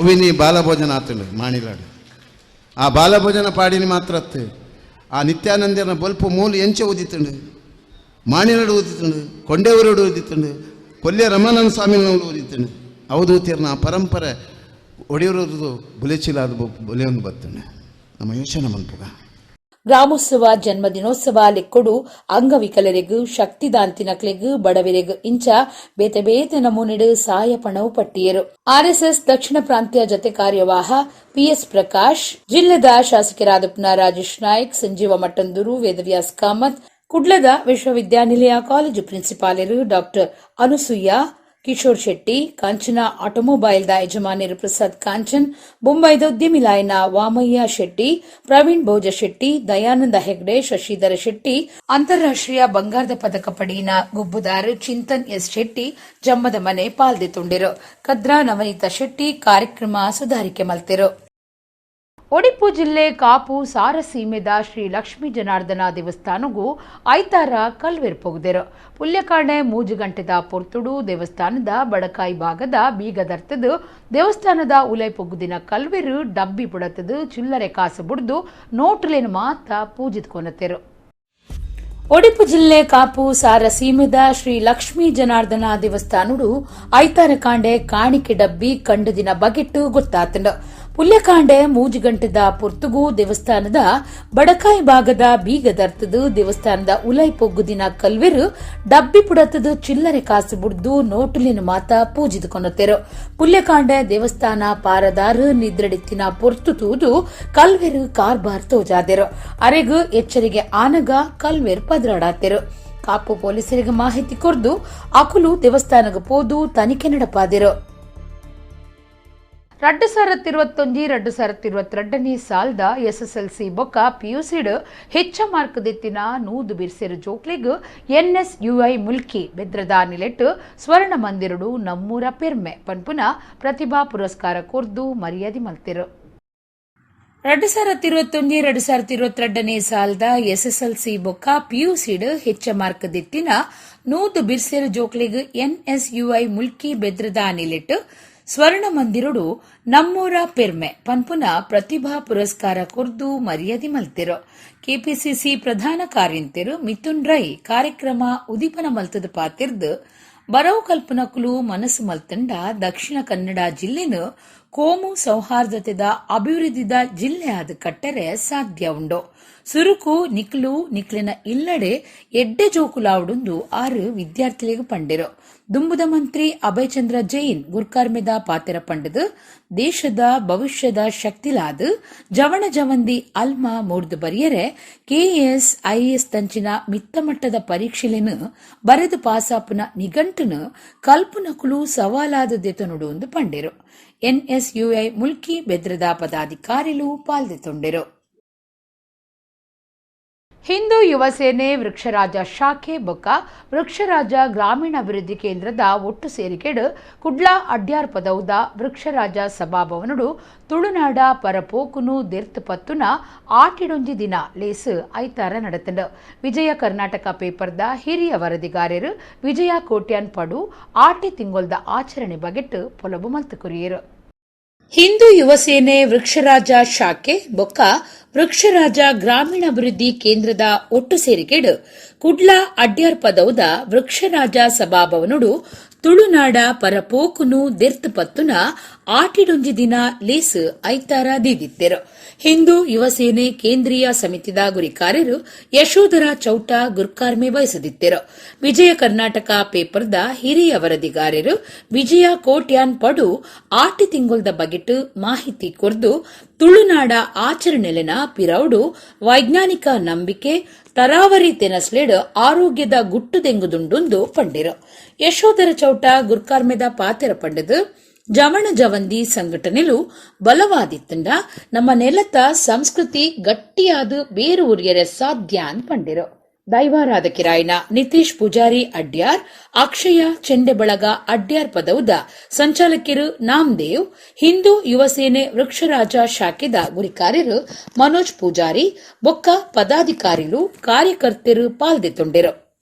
ಅವಿನಿ ಬಾಲಭೋಜನ ಆತಂಡು ಮಾಣಿಲಾಡು. ಆ ಬಾಲಭೋಜನ ಪಾಡಿನಿ ಮಾತ್ರ ಅತ್ತು, ಆ ನಿತ್ಯಾನಂದನ ಬೊಲ್ಪು ಮೂಲು ಎಂಚೆ ಊದಿತ್ತಂಡು, ಮಾಣಿಲಡು ಊದಿತ್ತಂಡು, ಕೊಂಡೇವರಡು ಊದಿತ್ತಂಡು, ಕೊಲ್ಯ ರಮಾನಂದ ಸ್ವಾಮಿನವರು ಊದಿತ್ತಂಡು. ಅವಧೂತಿಯರ್ನ ಆ ಪರಂಪರೆ ಒಡೆಯರದು ಬುಲೆಚಿಲಾದ ಬುಲೆಯೊಂದು ಬತ್ತಂಡೆ ನಮ್ಮ ಯೋಚನೆ ಮನ್ಪುಗ. ಗ್ರಾಮೋತ್ಸವ ಜನ್ಮದಿನೋತ್ಸವ ಲೆಕ್ಕೊಡು ಅಂಗವಿಕಲರಿಗೂ, ಶಕ್ತಿದಾಂತಿನಕ್ಲೆಗ್, ಬಡವರಿಗ್ ಇಂಚ ಬೇತೆ ಬೇತೆ ನಮೂನೆಡು ಸಾಯ ಪಣವು ಪಟ್ಟಿಯರು. ಆರ್ಎಸ್ಎಸ್ ದಕ್ಷಿಣ ಪ್ರಾಂತ್ಯ ಜತೆ ಕಾರ್ಯವಾಹ ಪಿಎಸ್ ಪ್ರಕಾಶ್, ಜಿಲ್ಲೆದ ಶಾಸಕರಾದ ಪುನಃ ರಾಜೇಶ್ ನಾಯ್ಕ್, ಸಂಜೀವ ಮಟ್ಟಂದೂರು, ವೇದವ್ಯಾಸ್ ಕಾಮತ್, ಕುಡ್ಲದ ವಿಶ್ವವಿದ್ಯಾನಿಲಯ ಕಾಲೇಜು ಪ್ರಿನ್ಸಿಪಾಲರು ಡಾಕ್ಟರ್ ಅನುಸೂಯ, ಕಿಶೋರ್ ಶೆಟ್ಟಿ, ಕಾಂಚನ ಆಟೋಮೊಬೈಲ್ದ ಯಜಮಾನರು ಪ್ರಸಾದ್ ಕಾಂಚನ್, ಬೊಂಬೈದ ಉದ್ಯಮಿಲಾಯನ ವಾಮಯ್ಯ ಶೆಟ್ಟಿ, ಪ್ರವೀಣ್ ಭೋಜ ಶೆಟ್ಟಿ, ದಯಾನಂದ ಹೆಗ್ಡೆ, ಶಶಿಧರ ಶೆಟ್ಟಿ, ಅಂತಾರಾಷ್ಟ್ರೀಯ ಬಂಗಾರದ ಪದಕ ಪಡೆಯಿನ ಗೊಬ್ಬುದಾರು ಚಿಂತನ್ ಎಸ್ ಶೆಟ್ಟಿ ಜಮ್ಮದ ಮನೆ ಪಾಲ್ದೆ ತುಂಡಿರು. ಕದ್ರಾ ನವನೀತ ಶೆಟ್ಟಿ ಕಾರ್ಯಕ್ರಮ ಸುಧಾರಿಕೆ ಮಲ್ತಿರು. ಒಡಿಪು ಜಿಲ್ಲೆ ಕಾಪು ಸಾರಸೀಮೆದ ಶ್ರೀ ಲಕ್ಷ್ಮೀ ಜನಾರ್ದನ ದೇವಸ್ಥಾನಗೂ ಐತಾರ ಕಲ್ವೆರ್ ಪೋಗುದೆರು. ಪುಲ್ಯಕಾಣೆ 3 ಗಂಟೆದ ಪೊರ್ತುಡು ದೇವಸ್ಥಾನದ ಬಡಕಾಯಿ ಭಾಗದ ಬೀಗದರ್ತದು ದೇವಸ್ಥಾನದ ಉಲೈ ಪೊಗ್ಗುದಿನ ಕಲ್ವೆರು ಡಬ್ಬಿ ಪುಡತದು ಚಿಲ್ಲರೆ ಕಾಸು ಬುಡ್ದು ನೋಟುಲೇನು ಮಾತ ಪೂಜಿತ್ಕೊನತೆರು. ಒಡಿಪು ಜಿಲ್ಲೆ ಕಾಪು ಸಾರ ಸೀಮೆದ ಶ್ರೀ ಲಕ್ಷ್ಮೀ ಜನಾರ್ದನ ದೇವಸ್ಥಾನಡು ಐತಾರ ಕಾಂಡೆ ಕಾಣಿಕೆ ಡಬ್ಬಿ ಕಂಡು ದಿನ ಬಗೆಟ್ಟು ಗೊತ್ತಾತಂಡು. ಪುಲ್ಯಕಾಂಡೆ ಮೂಜುಗಂಟದ ಪೊರ್ತುಗು ದೇವಸ್ಥಾನದ ಬಡಕಾಯಿ ಭಾಗದ ಬೀಗದರ್ತದು ದೇವಸ್ಥಾನದ ಉಲೈ ಪೊಗ್ಗುದಿನ ಕಲ್ವೆರು ಡಬ್ಬಿ ಪುಡತದ ಚಿಲ್ಲರೆ ಕಾಸು ಬುಡ್ದು ನೋಟುಲಿನ ಮಾತ ಪೂಜಿದುಕೊನತೆರು. ಪುಲ್ಯಕಾಂಡೆ ದೇವಸ್ಥಾನ ಪಾರದಾರು ನಿದ್ರಡಿತ್ತಿನ ಪೊರ್ತು ತೂದು ಕಲ್ವೆರು ಕಾರ್ಬಾರ್ ತೋಜಾದೆರು. ಅರೆಗು ಎಚ್ಚರಿಗೆ ಆನಗ ಕಲ್ವೆರ್ ಪದ್ರಾಡಾತೆರು. ಕಾಪು ಪೊಲೀಸರಿಗೆ ಮಾಹಿತಿ ಕೊರ್ದು ಅಕುಲು ದೇವಸ್ಥಾನಕ್ಕೆ ಪೋದು ತನಿಖೆ ನಡಪಾದಿರು. 2021 2022 ಸಾಲದ ಎಸ್ಎಸ್ಎಲ್ಸಿ ಬೊಕ್ಕ ಪಿಯುಸಿಡ್ ಹೆಚ್ಚ ಮಾರ್ಕ್ ದೆತ್ತಿನ 100 ಬಿರ್ಸೆರು ಜೋಕ್ಲೆಗ್ ಎನ್ಎಸ್ಯುಐ ಮುಲ್ಕಿ ಬೆದ್ರದ ನಿಲೆಟ್ ಸ್ವರ್ಣ ಮಂದಿರಡು ನಮ್ಮೂರ ಪೆರ್ಮೆ ಪನ್ಪುನ ಪ್ರತಿಭಾ ಪುರಸ್ಕಾರ ಕೊರ್ದು ಮರ್ಯಾದೆ ಮಲ್ತೆರು. 2021 2022 ಸಾಲದ ಎಸ್ಎಸ್ಎಲ್ಸಿ ಬೊಕ್ಕ ಪಿಯುಸಿಡ್ ಹೆಚ್ಚ ಮಾರ್ಕ್ ದೆತ್ತಿನ 100 ಬಿರ್ಸೆರು ಜೋಕ್ಲೆಗ್ ಎನ್ಎಸ್ಯುಐ ಮುಲ್ಕಿ ಬೆದ್ರದ ನಿಲೆಟ್ ಸ್ವರ್ಣ ಮಂದಿರಡು ನಮ್ಮೂರ ಪೆರ್ಮೆ ಪನ್ಪುನ ಪ್ರತಿಭಾ ಪುರಸ್ಕಾರ ಕೊರ್ದು ಮರ್ಯಾದೆ ಮಲ್ತೆರು. ಕೆಪಿಸಿಸಿ ಪ್ರಧಾನ ಕಾರ್ಯಂತೆರು ಮಿಥುನ್ ರೈ ಕಾರ್ಯಕ್ರಮ ಉದಿಪನ ಮಲ್ತದ ಪಾತಿರ್ದು ಬರವು ಕಲ್ಪನಕುಲು ಮನಸ್ಸು ಮಲ್ತಂಡ ದಕ್ಷಿಣ ಕನ್ನಡ ಜಿಲ್ಲೆನು ಕೋಮು ಸೌಹಾರ್ದತೆದ ಅಭಿವೃದ್ಧಿದ ಜಿಲ್ಲೆ ಆದ ಕಟ್ಟರೆ ಸಾಧ್ಯ ಉಂಡು. ಸುರುಕು ನಿಕ್ಲು ನಿಕ್ಲಿನ ಇಲ್ಲಡೆ ಎಡ್ಡೆ ಜೋಕುಲಾವುಡುಂದು 6 ವಿದ್ಯಾರ್ಥಿಗಳಿಗೆ ಪಂಡಿರು. ದುಂಬುದ ಮಂತ್ರಿ ಅಭಯಚಂದ್ರ ಜೈನ್ ಗುರ್ಕಾರ್ಮೆದ ಪಾತೆರ ಪಂಡದು ದೇಶದ ಭವಿಷ್ಯದ ಶಕ್ತಿಲಾದ ಜವಣ ಜವಂದಿ ಅಲ್ಮಾ ಮೂರ್ದು ಬರಿಯರೆ ಕೆಎಸ್ ಐಎಸ್ ತಂಚಿನ ಮಿತ್ತಮಟ್ಟದ ಪರೀಕ್ಷೆಲೆನು ಬರೆದು ಪಾಸಾಪುನ ನಿಘಂಟುನು ಕಲ್ಪನಕುಲು ಸವಾಲಾದ ದೆತನುಡು ಎಂದು ಪಂಡಿರು. ಎನ್ಎಸ್ಯುಐ ಮುಲ್ಕಿ ಬೆದ್ರದ ಪದಾಧಿಕಾರಿಲು ಪಾಲ್ದೆತೊಂಡಿರು. ಹಿಂದೂ ಯುವ ಸೇನೆ ವೃಕ್ಷರಾಜ ಶಾಖೆ ಬೊಕ್ಕ ವೃಕ್ಷರಾಜ ಗ್ರಾಮೀಣಾಭಿವೃದ್ಧಿ ಕೇಂದ್ರದ ಒಟ್ಟು ಸೇರಿಕೆಡು ಕುಡ್ಲಾ ಅಡ್ಯಾರ್ ಪದೌದ ವೃಕ್ಷರಾಜ ಸಭಾಭವನುಡು ತುಳುನಾಡ ಪರಪೋಕುನು ದೆರ್ತ್ ಪತ್ತುನ ಆಟಿಡೊಂಜಿ ದಿನ ಲೇಸ್ ಐತಾರ ನಡತಂಡು. ವಿಜಯ ಕರ್ನಾಟಕ ಪೇಪರ್ದ ಹಿರಿಯ ವರದಿಗಾರರು ವಿಜಯ ಕೋಟ್ಯಾನ್ ಪಡು ಆಟಿ ತಿಂಗೊಲ್ದ ಆಚರಣೆ ಬಗೆಟ್ ಪೊಲಬು ಮಲ್ತುಕುರಿಯರು. ಹಿಂದೂ ಯುವಸೇನೆ ವೃಕ್ಷರಾಜ ಶಾಖೆ ಬೊಕ್ಕ ವೃಕ್ಷರಾಜ ಗ್ರಾಮೀಣಾಭಿವೃದ್ಧಿ ಕೇಂದ್ರದ ಒಟ್ಟು ಸೇರಿಕೆಡು ಕುಡ್ಲಾ ಅಡ್ಯಾರ್ ಪದೌದ ವೃಕ್ಷರಾಜ ಸಭಾಭವನುಡು ತುಳುನಾಡ ಪರಪೋಕುನು ದೆರ್ತ್ ಪತ್ತುನ ಆಟಿಡೊಂಜಿ ದಿನ ಲೇಸ್ ಐತಾರ ದೀದಿತ್ತೆರು. ಹಿಂದೂ ಯುವಸೇನೆ ಕೇಂದ್ರೀಯ ಸಮಿತಿದ ಗುರಿಕಾರರು ಯಶೋಧರ ಚೌಟ ಗುರ್ಕಾರ್ಮೆ ವಹಿಸದಿತ್ತೆರು. ವಿಜಯ ಕರ್ನಾಟಕ ಪೇಪರ್ದ ಹಿರಿಯ ವರದಿಗಾರರು ವಿಜಯ ಕೋಟ್ಯಾನ್ ಪಡು ಆಟಿ ತಿಂಗೊಲ್ದ ಬಗೆಟ್ ಮಾಹಿತಿ ಕೊರ್ದು ತುಳುನಾಡ ಆಚರಣೆಲೆನ ಪಿರೌಡು ವೈಜ್ಞಾನಿಕ ನಂಬಿಕೆ ತರಾವರಿ ತೆನಸ್ಲೇಡ್ ಆರೋಗ್ಯದ ಗುಟ್ಟುದೆಂಗುದುಂಡುಂದು ಪಂಡಿರು. ಯಶೋಧರ ಚೌಟ ಗುರ್ಕಾರ್ಮೆದ ಪಾತೆರ ಪಂಡದು ಜವಣ ಜವಂದಿ ಸಂಘಟನೆಲು ಬಲವಾದಿತ್ತಂಡ ನಮ್ಮ ನೆಲತ ಸಂಸ್ಕೃತಿ ಗಟ್ಟಿಯಾದ ಬೇರು ಉರಿಯರೆ ಸಾಧ್ಯ ಅನ್ ಪಂಡಿರು. ದೈವಾರಾಧಕಿರಾಯನ ನಿತೀಶ್ ಪೂಜಾರಿ ಅಡ್ಯಾರ್, ಅಕ್ಷಯ ಚೆಂಡೆಬಳಗ ಅಡ್ಯಾರ್ ಪದೌದ ಸಂಚಾಲಕಿರು ನಾಮದೇವ್, ಹಿಂದೂ ಯುವಸೇನೆ ವೃಕ್ಷರಾಜ ಶಾಖೆದ ಗುರಿಕಾರ್ಯರು ಮನೋಜ್ ಪೂಜಾರಿ ಬೊಕ್ಕ ಪದಾಧಿಕಾರಿಲು ಕಾರ್ಯಕರ್ತರು ಪಾಲ್ದೆತೊಂಡಿರು.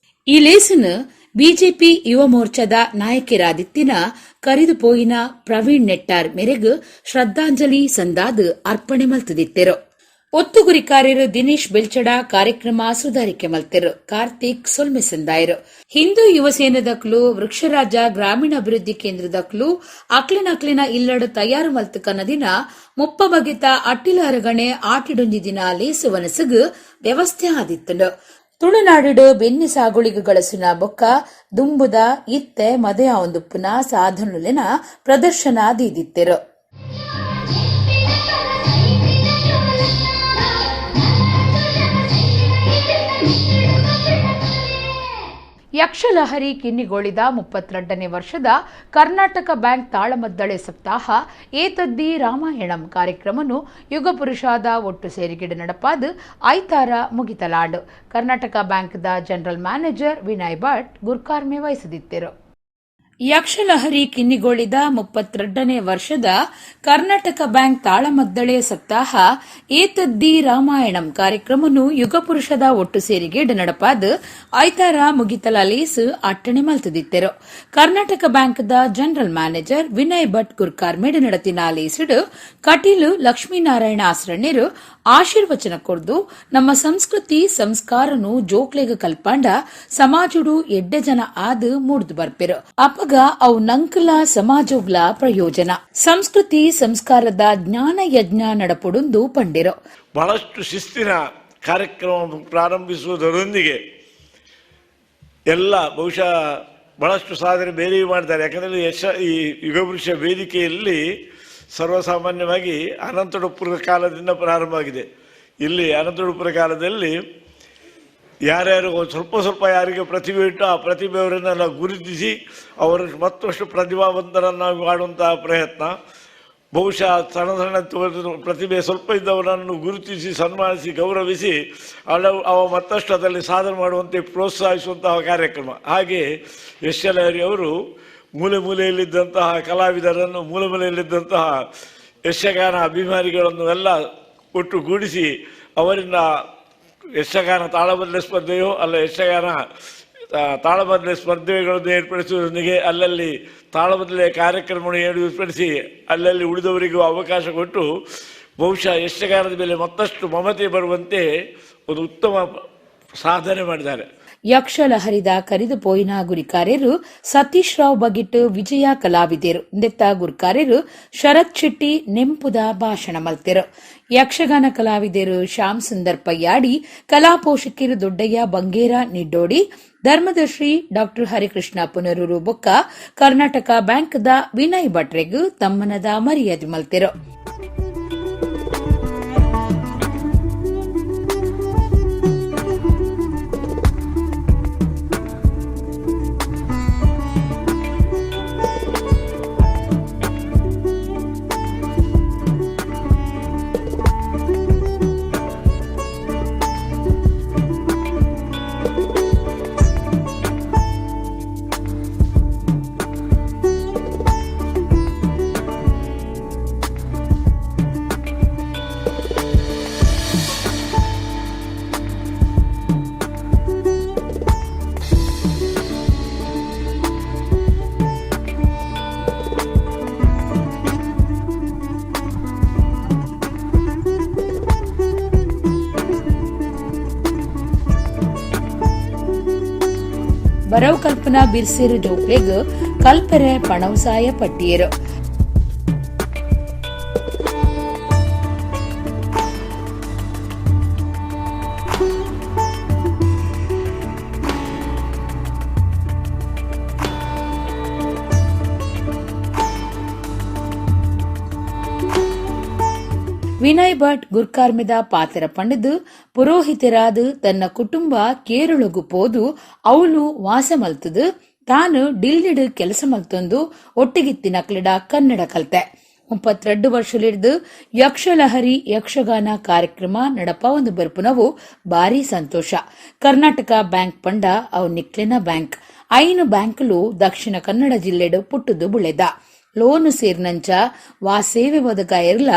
ಈ ಲೇಸನ್ ಬಿಜೆಪಿ ಯುವ ಮೋರ್ಚಾದ ನಾಯಕಿರಾದಿತ್ತಿನ ಕರಿದು ಪೋಯಿನ ಪ್ರವೀಣ್ ನೆಟ್ಟಾರ್ ಮೇರೆಗ್ ಶ್ರದ್ಧಾಂಜಲಿ ಸಂದಾದ್ ಅರ್ಪಣೆ ಮಲ್ತದಿತ್ತೆರು. ಒತ್ತುಗುರಿಕಾರ್ಯರು ದಿನೇಶ್ ಬೆಲ್ಚಡ ಕಾರ್ಯಕ್ರಮ ಸುಧಾರಿಕೆ ಮಲ್ತೆರು. ಕಾರ್ತಿಕ್ ಸೊಲ್ಮೆ ಸಂದಾಯರು. ಹಿಂದೂ ಯುವಸೇನೆದಕ್ಲು ವೃಕ್ಷರಾಜ ಗ್ರಾಮೀಣಾಭಿವೃದ್ಧಿ ಕೇಂದ್ರದಕ್ಲು ಅಕ್ಲಿನ ಇಲ್ಲಡು ತಯಾರು ಮಲ್ತು ಕನ್ನದಿನ ಮುಪ್ಪ ಬಗೆತ ಅಟ್ಟಿಲ ಅರಗಣೆ ಆಟಿಡೊಂಜಿ ದಿನ ಲೇಸು ವನಸುಗು ವ್ಯವಸ್ಥೆ ಆದಿತ್ತಂಡು. ತುಳುನಾಡು ಬೆನ್ನಿ ಸಾಗುಳಿಗು ಗಳಸುನ ಬೊಕ್ಕ ದುಂಬುದ ಇತ್ತೆ ಮದೆಯ ಒಂದುಪ್ಪುನ ಸಾಧನುಲೆನ ಪ್ರದರ್ಶನ ದೀದಿತ್ತೆರು. ಯಕ್ಷಲಹರಿ ಕಿನ್ನಿಗೋಳಿದ 32ನೇ ವರ್ಷದ ಕರ್ನಾಟಕ ಬ್ಯಾಂಕ್ ತಾಳಮದ್ದಳೆ ಸಪ್ತಾಹ ಏತದ್ದಿ ರಾಮಾಯಣಂ ಕಾರ್ಯಕ್ರಮನು ಯುಗಪುರುಷಾದ ಒಟ್ಟು ಸೇರಿಗೆಡು ನಡಪಾದು ಐತಾರ ಮುಗಿತಲಾಂಡು. ಕರ್ನಾಟಕ ಬ್ಯಾಂಕ್ದ ಜನರಲ್ ಮ್ಯಾನೇಜರ್ ವಿನಯ್ ಭಟ್ ಗುರ್ಕಾರ್ಮೆ ವಹಿಸದಿತ್ತೆರು. ಯಕ್ಷಲಹರಿ ಕಿನ್ನಿಗೋಳಿದ 32ನೇ ವರ್ಷದ ಕರ್ನಾಟಕ ಬ್ಯಾಂಕ್ ತಾಳಮದ್ದಳೆ ಸಪ್ತಾಹ ಏತದ್ದಿ ರಾಮಾಯಣಂ ಕಾರ್ಯಕ್ರಮನು ಯುಗಪುರುಷದ ಒಟ್ಟು ಸೇರಿಗೆಡ್ ನಡಪಾದ್ ಐತಾರ ಮುಗಿತಲ ಲೇಸ್ ಅಟ್ಟಣೆ ಮಲ್ತದಿತ್ತೆರು. ಕರ್ನಾಟಕ ಬ್ಯಾಂಕ್ದ ಜನರಲ್ ಮ್ಯಾನೇಜರ್ ವಿನಯ್ ಭಟ್ ಗುರ್ಕಾರ್ಮೇಡ್ ನಡತಿನ ಲೇಸುಡು ಕಟೀಲು ಲಕ್ಷ್ಮೀನಾರಾಯಣ ಆಸ್ರಣ್ಯರು ಆಶೀರ್ವಚನ ಕೊರ್ದು ನಮ್ಮ ಸಂಸ್ಕೃತಿ ಸಂಸ್ಕಾರನು ಜೋಕ್ಲೆಗ್ ಕಲ್ಪಾಂಡ ಸಮಾಜುಡು ಎಡ್ಡೆ ಜನ ಆದ್ ಮೂಡ್ದು ಬರ್ಪೆರು. ಅಪಗ ಅವು ನಂಕಲ ಸಮಾಜೋಗ್ಲ ಪ್ರಯೋಜನ. ಸಂಸ್ಕೃತಿ ಸಂಸ್ಕಾರದ ಜ್ಞಾನ ಯಜ್ಞ ನಡಪೊಡುಂದು ಪಂಡಿರು. ಬಹಳಷ್ಟು ಶಿಸ್ತಿನ ಕಾರ್ಯಕ್ರಮ ಪ್ರಾರಂಭಿಸುವುದರೊಂದಿಗೆ ಎಲ್ಲ ಬಹುಶಃ ಬಹಳಷ್ಟು ಸಾಧನೆ ಬೇರೆ ಮಾಡ್ತಾರೆ. ಯಾಕಂದರೆ ಈ ಯುಗಪುರುಷ ವೇದಿಕೆಯಲ್ಲಿ ಸರ್ವಸಾಮಾನ್ಯವಾಗಿ ಅನಂತಡುಪ್ಪುರ ಕಾಲದಿಂದ ಪ್ರಾರಂಭ ಆಗಿದೆ. ಇಲ್ಲಿ ಅನಂತಡುಪ್ಪುರ ಕಾಲದಲ್ಲಿ ಯಾರ್ಯಾರು ಸ್ವಲ್ಪ ಸ್ವಲ್ಪ ಯಾರಿಗೆ ಪ್ರತಿಭೆ ಇಟ್ಟು ಆ ಪ್ರತಿಭೆಯವರನ್ನೆಲ್ಲ ಗುರುತಿಸಿ ಅವರನ್ನು ಮತ್ತಷ್ಟು ಪ್ರತಿಭಾವಂತರನ್ನಾಗಿ ಮಾಡುವಂತಹ ಪ್ರಯತ್ನ. ಬಹುಶಃ ಸಣ್ಣ ಸಣ್ಣ ಪ್ರತಿಭೆ ಸ್ವಲ್ಪ ಇದ್ದವರನ್ನು ಗುರುತಿಸಿ ಸನ್ಮಾನಿಸಿ ಗೌರವಿಸಿ ಅವ ಮತ್ತಷ್ಟು ಅದರಲ್ಲಿ ಸಾಧನೆ ಮಾಡುವಂತೆ ಪ್ರೋತ್ಸಾಹಿಸುವಂತಹ ಕಾರ್ಯಕ್ರಮ. ಹಾಗೆಯೇ ಯಕ್ಷಲಹರಿ ಅವರು ಮೂಲೆ ಮೂಲೆಯಲ್ಲಿದ್ದಂತಹ ಕಲಾವಿದರನ್ನು, ಮೂಲೆ ಮೂಲೆಯಲ್ಲಿದ್ದಂತಹ ಯಕ್ಷಗಾನ ಅಭಿಮಾನಿಗಳನ್ನು ಎಲ್ಲ ಒಟ್ಟುಗೂಡಿಸಿ ಅವರಿಂದ ಯಕ್ಷಗಾನ ತಾಳಬದಲೆ ಸ್ಪರ್ಧೆಯೋ ಅಲ್ಲ ಯಕ್ಷಗಾನ ತಾಳಬದಲೆ ಸ್ಪರ್ಧೆಗಳನ್ನು ಏರ್ಪಡಿಸುವುದರೊಂದಿಗೆ ಅಲ್ಲಲ್ಲಿ ತಾಳಬದಲೆ ಕಾರ್ಯಕ್ರಮವನ್ನು ಏರ್ಪಡಿಸಿ ಅಲ್ಲಲ್ಲಿ ಉಳಿದವರಿಗೂ ಅವಕಾಶ ಕೊಟ್ಟು ಬಹುಶಃ ಯಕ್ಷಗಾನದ ಮೇಲೆ ಮತ್ತಷ್ಟು ಮಮತೆ ಬರುವಂತೆ ಒಂದು ಉತ್ತಮ ಸಾಧನೆ ಮಾಡಿದ್ದಾರೆ. ಯಕ್ಷಲಹರಿದ ಕರಿದು ಪೋಯಿನ ಗುರಿಕಾರ್ಯರು ಸತೀಶ್ ರಾವ್ ಬಗಿಟ್ಟು ವಿಜಯ ಕಲಾವಿದರು ನೆತ್ತ ಗುರ್ಕಾರ್ಯರು ಶರತ್ ಶೆಟ್ಟಿ ನೆಂಪುದ ಭಾಷಣ ಮಲ್ತೆರು. ಯಕ್ಷಗಾನ ಕಲಾವಿದರು ಶ್ಯಾಮ್ ಸುಂದರ್ ಪಯ್ಯಾಡಿ, ಕಲಾ ಪೋಷಕರು ದೊಡ್ಡಯ್ಯ ಬಂಗೇರ ನಿಡ್ಡೋಡಿ, ಧರ್ಮದರ್ಶಿ ಡಾ ಹರಿಕೃಷ್ಣ ಪುನರೂರು ಬೊಕ್ಕ ಕರ್ನಾಟಕ ಬ್ಯಾಂಕ್ದ ವಿನಯ್ ಭಟ್ರೆಗ್ ತಮ್ಮನದ ಮರ್ಯಾದೆ ಮಲ್ತೆರು. ಬರವ್ ಕಲ್ಪನಾ ಬಿರ್ಸಿರು ಜೋಕ್ಲೆಗ್ ಕಲ್ಪೆರೆ ಪಣವಸಾಯ ಪಟ್ಟಿಯರು. ವಿನಯ್ ಭಟ್ ಗುರ್ಕಾರ್ಮಿದ ಪಾತ್ರ ಪಂಡಿದು ಪುರೋಹಿತರಾದ ತನ್ನ ಕುಟುಂಬ ಕೇರಳಗು ಪೋದು ಅವಳು ವಾಸ ಮಲ್ತದು ತಾನು ಡಿಲ್ಲಿಡು ಕೆಲಸ ಮಲ್ತೊಂದು ಒಟ್ಟಿಗಿತ್ತಿನ ಕ್ಲಿಡ ಕನ್ನಡ ಕಲ್ತೆ. 32 ವರ್ಷಲಿಡ್ದು ಯಕ್ಷಲಹರಿ ಯಕ್ಷಗಾನ ಕಾರ್ಯಕ್ರಮ ನಡಪ ಒಂದು ಬರ್ಪುನವು ಭಾರಿ ಸಂತೋಷ. ಕರ್ನಾಟಕ ಬ್ಯಾಂಕ್ ಪಂಡ ಅವು ನಿಕ್ಲೆನ ಬ್ಯಾಂಕ್. 5 ಬ್ಯಾಂಕ್ಲು ದಕ್ಷಿಣ ಕನ್ನಡ ಜಿಲ್ಲೆಡು ಪುಟ್ಟುದು ಬುಳೆದ. ಲೋನು ಸೇರ್ನಂಚ ವಾ ಸೇವೆ ಒದಗಾಯರ್ಲ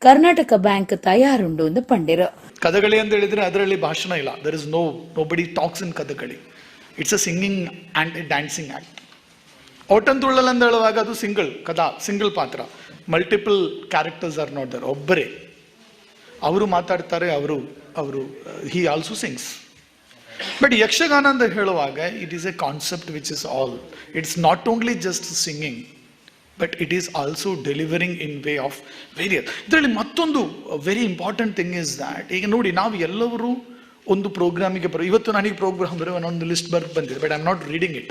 ಕರ್ನಾಟಕ ಬ್ಯಾಂಕ್ ತಯಾರುಂಡು ಎಂದು ಪಂಡಿರು. ಕದಗಳಿ ಅಂತ ಹೇಳಿದ್ರೆ ಅದರಲ್ಲಿ ಭಾಷಣ ಇಲ್ಲ. There is nobody talks in Kathakali. It's a singing and a dancing act. Ottanthullal ಅಂತ ಹೇಳುವಾಗ ಅದು ಸಿಂಗಲ್ ಕದಾ, ಸಿಂಗಲ್ ಪಾತ್ರ. Multiple characters are not there. ಒಬ್ಬರೇ ಅವರು ಮಾತಾಡ್ತಾರೆ, ಅವರು he also sings. But Yakshagana ಅಂತ ಹೇಳುವಾಗ it is a concept which is all. It's not only just singing, but it is also delivering in way of various. ಇದರಲ್ಲಿ ಮತ್ತೊಂದು very important thing is that ಈಗ ನೋಡಿ, ನಾವು ಎಲ್ಲರೂ ಒಂದು ಪ್ರೋಗ್ರಾಮಿಗೆ ಬರೋ, ಇವತ್ತು ನನಗೆ ಪ್ರೋಗ್ರಾಮ್ ಬರೋ ಒಂದು ಲಿಸ್ಟ್ ಬಂದಿದೆ, but I am not reading it.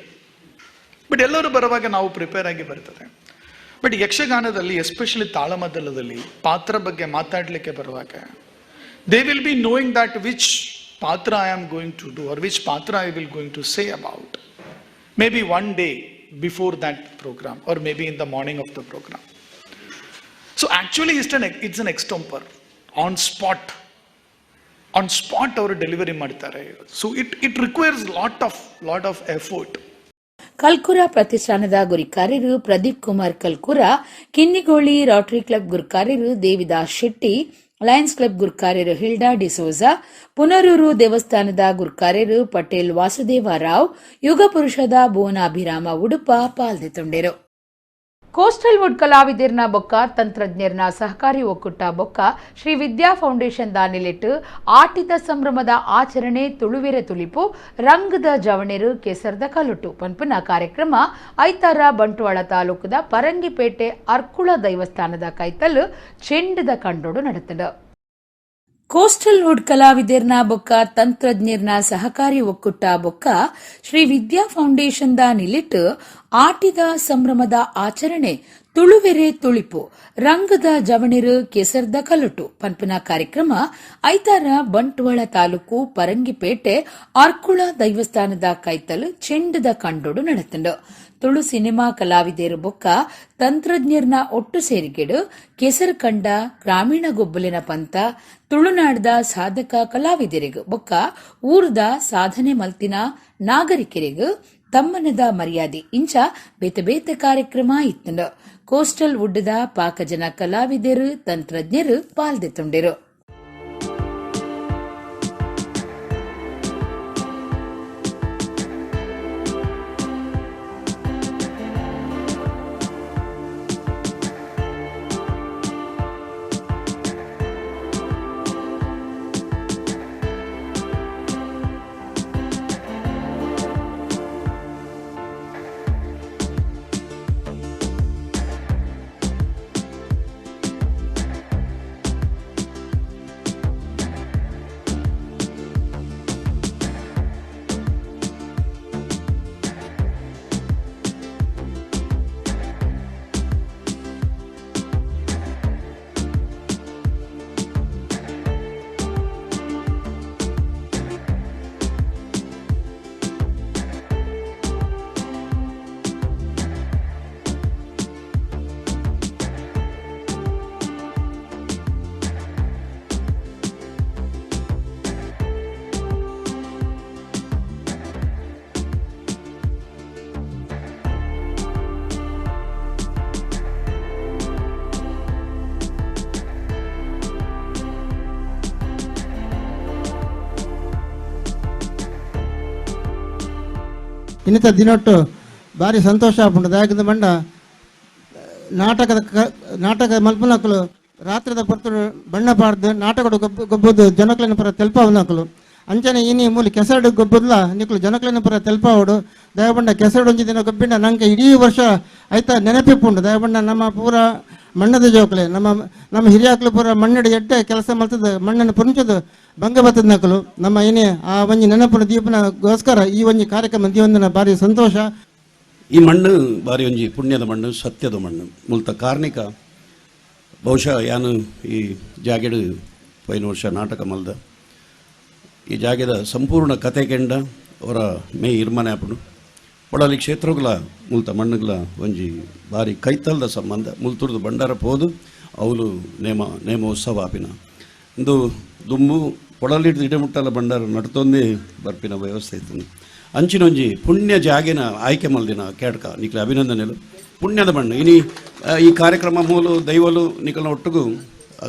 But ಎಲ್ಲರೂ ಬರುವಾಗ ನಾವು ಪ್ರಿಪೇರ್ ಆಗಿ ಬರ್ತದೆ. ಬಟ್ ಯಕ್ಷಗಾನದಲ್ಲಿ ಎಸ್ಪೆಷಲಿ ತಾಳಮದ್ದಲದಲ್ಲಿ ಪಾತ್ರ ಬಗ್ಗೆ ಮಾತಾಡಲಿಕ್ಕೆ ಬರುವಾಗ they will be knowing that which patra I am going to do or which patra I will going to say about. Maybe one day before that program or maybe in the morning of the program. So actually it's an extempore, on spot ಅವರು delivery ಮಾಡ್ತಾರೆ. So it requires lot of effort. Kalkura ಪ್ರತಿಷ್ಠಾನದ ಗುರಿಕಾರ್ಯರು Pradeep Kumar ಕಲ್ಕುರ, Kinnigoli Rotary club ಗುರುಕಾರ್ಯರು Devidas Shetty, Lions club ಗುರುಕಾರ್ಯರು Hilda D'Souza, Punaroor ದೇವಸ್ಥಾನದ ಗುರುಕಾರ್ಯರು ಪಟೇಲ್ ವಾಸುದೇವ ರಾವ್, ಯುಗ ಪುರುಷದ Bhuvanabhirama Udupa ಪಾಲ್ದೆತೊಂಡೆರು. Coastal wood ಕಲಾವಿದರ್ನ ಬೊಕ್ಕ ತಂತ್ರಜ್ಞರ್ನ ಸಹಕಾರಿ ಒಕ್ಕೂಟ ಬೊಕ್ಕ ಶ್ರೀ ವಿದ್ಯಾ foundation ದಾನಿಲಿಟ್ಟು ಆಟಿದ ಸಂಭ್ರಮದ ಆಚರಣೆ ತುಳುವೆರೆ ತುಲಿಪು ರಂಗದ ಜವಣೆರು ಕೆಸರ್ದ ಕಲುಟು ಪನ್ಪುನ ಕಾರ್ಯಕ್ರಮ ಐತಾರ ಬಂಟ್ವಾಳ ತಾಲೂಕುದ ಪರಂಗಿಪೇಟೆ ಅರ್ಕುಳ ದೈವಸ್ಥಾನದ ಕೈತಲ್ ಚೆಂಡದ ಕಂಡೋಡು ನಡೆತಂಡು. ಕೋಸ್ಟಲ್ ವುಡ್ ಕಲಾವಿದರ್ನ ಬೊಕ್ಕ ತಂತ್ರಜ್ಞರ್ನ ಸಹಕಾರಿ ಒಕ್ಕೂಟ ಬೊಕ್ಕ ಶ್ರೀ ವಿದ್ಯಾ ಫೌಂಡೇಶನ್ the ನಿಲಿಟ್ ಆಟಿದ ಸಂಭ್ರಮದ ಆಚರಣೆ ತುಳುವೆರೆ ತುಳಿಪು ರಂಗದ ಜವಣಿರು ಕೆಸರ್ದ ಕಲುಟು ಪನ್ಪುನ ಕಾರ್ಯಕ್ರಮ ಐತಾರ ಬಂಟ್ವಾಳ ತಾಲೂಕು ಪರಂಗಿಪೇಟೆ ಆರ್ಕುಳ ದೈವಸ್ಥಾನದ ಕೈತಲ್ ಚೆಂಡದ ಕಂಡೋಡು ನಡೆತಂಡು. ತುಳು ಸಿನಿಮಾ ಕಲಾವಿದರು ಬೊಕ್ಕ ತಂತ್ರಜ್ಞರ್ನ ಒಟ್ಟು ಸೇರಿಗೆಡು ಕೆಸರು ಕಂಡ ಗ್ರಾಮೀಣ ಗೊಬ್ಬಲಿನ ಪಂತ ತುಳುನಾಡ್ದ ಸಾಧಕ ಕಲಾವಿದರಿಗೂ ಬೊಕ್ಕ ಊರ್ದ ಸಾಧನೆ ಮಲ್ತಿನ ನಾಗರಿಕರಿಗೂ ತಮ್ಮನದ ಮರ್ಯಾದೆ ಇಂಚ ಬೇತೆ ಬೇತೆ ಕಾರ್ಯಕ್ರಮ ಇತ್ತಂಡು. ಕೋಸ್ಟಲ್ ವುಡ್ದ ಪಾಕಜನ ಕಲಾವಿದರು ತಂತ್ರಜ್ಞರು ಪಾಲ್ದೆತ್ತುಂಡಿರು. ಇನ್ನಿತ ದಿನೊಟ್ಟು ಭಾರಿ ಸಂತೋಷ ಆಪುಂಡು. ದಾಯಕದ ಬಂಡ ನಾಟಕದ ನಾಟಕ ಮಲ್ಪನಕುಲು ರಾತ್ರಿದ ಪೊರ್ತು ಬಣ್ಣ ಪಾಡ್ದು ನಾಟಕಡು ಗೊಬ್ಬದು ಜನಕ್ಲೆನ ಪರ ತೆಲ್ಪಾವನಕುಲು ಅಂಚನೆ ಇನಿ ಮೂಲಿ ಕೆಸರಡು ಗೊಬ್ಬದ್ಲ ನಿಕ್ಲು ಜನಕ್ಲೆನ ಪರ ತೆಲ್ಪಾವಡು. ದಯಬಂಡ ಕೆಸರಡು ಒಂಜಿ ದಿನ ಗೊಬ್ಬಿಂಡ ನಂಗೆ ಇಡೀ ವರ್ಷ ಆಯ್ತಾ ನೆನಪಿಪ್ಪುಂಡು. ದಯಬಂಡ ನಮ್ಮ ಪೂರ ಮಣ್ಣದ ಜೋಕ್ಲೆ ನಮ್ಮ ನಮ್ಮ ಹಿರಿಯಾಕ್ಲು ಪೂರ ಮಣ್ಣಡಿ ಎಡ್ಡೆ ಕೆಲಸ ಮಲ್ತದ ಮಣ್ಣನ್ನು ಪುಂಚದು ಭಂಗ ಬತ್ತದ ನಕಲು ನಮ್ಮ ಏನೇ ಆ ಒಂಜಿ ನೆನಪುನ ದೀಪನಗೋಸ್ಕರ ಈ ಒಂಜಿ ಕಾರ್ಯಕ್ರಮ ದೀವಂದನ ಭಾರಿ ಸಂತೋಷ. ಈ ಮಣ್ಣು ಭಾರಿ ಒಂಜಿ ಪುಣ್ಯದ ಮಣ್ಣು, ಸತ್ಯದ ಮಣ್ಣು. ಮುಲ್ತ ಕಾರ್ಣಿಕ ಬಹುಶಃ ಯಾನು ಈ ಜಾಗೆಡು ಪೈನ ವರ್ಷ ನಾಟಕ ಮಲ್ದ ಈ ಜಾಗೆದ ಸಂಪೂರ್ಣ ಕತೆ ಕೆಂಡ ಅವರ ಮೇ ಇರ್ಮನೆ ಆಪುಂಡು. ಒಡಲಿ ಕ್ಷೇತ್ರಗಳ ಮುಲ್ತ ಮಣ್ಣುಗಳ ಒಂಜಿ ಭಾರಿ ಕೈತಲ್ದ ಸಂಬಂಧ. ಮುಲ್ತುರ್ದು ಬಂಡಾರ ಪೋದು ಅವಳು ನೇಮೋತ್ಸವ ಆಪಿನ ಇಂದು ದುಂಬು ಕೊಡಲಿಡ್ದು ಇಡಮುಟ್ಟಲ ಬಂಡಾರ ನಡ್ತೊಂದೇ ಬರ್ಪಿನ ವ್ಯವಸ್ಥೆ ಇತ್ತು. ಅಂಚಿನೊಂಜಿ ಪುಣ್ಯ ಜಾಗೆನ ಆಯ್ಕೆ ಮಲ್ದಿನ ಕೇಡ್ಕ ನಿಕ್ಲೆ ಅಭಿನಂದನೆಲು. ಪುಣ್ಯದ ಮಣ್ಣು ಇನಿ ಈ ಕಾರ್ಯಕ್ರಮ ಮೂಲು ದೈವಲು ನಿಕಲ್ನ ಒಟ್ಟಿಗೂ